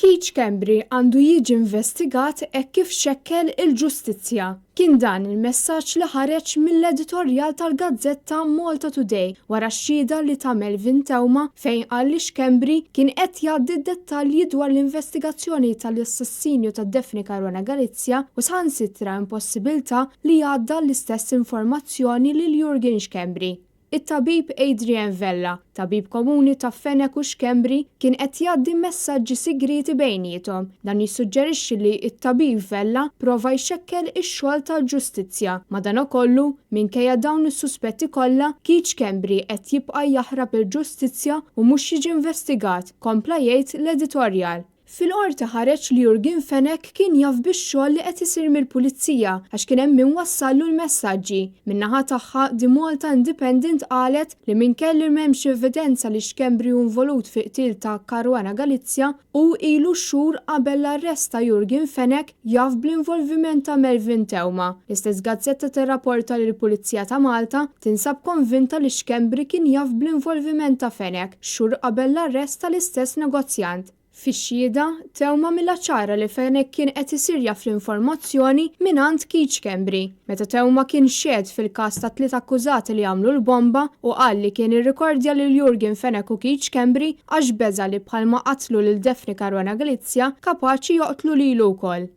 Keith Schembri għandu jiġi investigat hekk kif xekkel il-ġustizzja. Kien dan il-messaġġ li ħareġ mill-editorjal tal-gazzetta Malta Today wara x-xhieda li ta Melvin Theuma fejn qal li Schembri kien qed jgħaddi d-dettalji dwar l-investigazzjoni tal-assassinju ta' Daphne Caruana Galizia u saħansitra impossibilità li għadda l-istess informazzjoni lil Yorgen Schembri. It-tabib Adrian Vella, tabib komuni ta' Fenech u Schembri, kien qed jgħaddi messaġġi sigrieti bejniethom. Dan jissuġġerixxi li t-tabib Vella prova jxekkel ix-xogħol tal-ġustizzja. Madanakollu, minkejja dawn is-suspetti kollha, Keith Schembri qed jibqa' jaħrab il-ġustizzja u mhux jiġi investigat, kompla jgħid l-editorjal. Fil-Qorti ħareġ li Yorgen Fenech kien jaf bix-xogħol li qed isir mill-Pulizija għax kien hemm min wassallu l-messaġġi. Min-naħa tagħha, The Malta Independent qalet li minkejja li m'hemmx evidenza li Schembri hu involut fi qtil ta' Caruana Galizia, hu ilu xhur qabel l-arrest ta' Yorgen Fenech jaf bl-involviment ta' Melvin Theuma. L-istess gazzetta tirrapporta li l-Pulizija ta' Malta tinsab konvinta li Schembri kien jaf bl-involviment ta' Fenech xhur qabel l-arrest tal-istess negozjant. Fix-xhieda, Theuma għamilha ċara li Fenech kien qed isir jaf l-informazzjoni mingħand Keith Schembri. Meta Theuma kien xehed fil-każ tat-tliet akkużati li għamlu l-bomba u qal li kien irrikordja lil Yorgen Fenech u Keith Schembri għax beża' li bħalma qatlu lil Daphne Caruana Galizia kapaċi joqtlu lilu wkoll.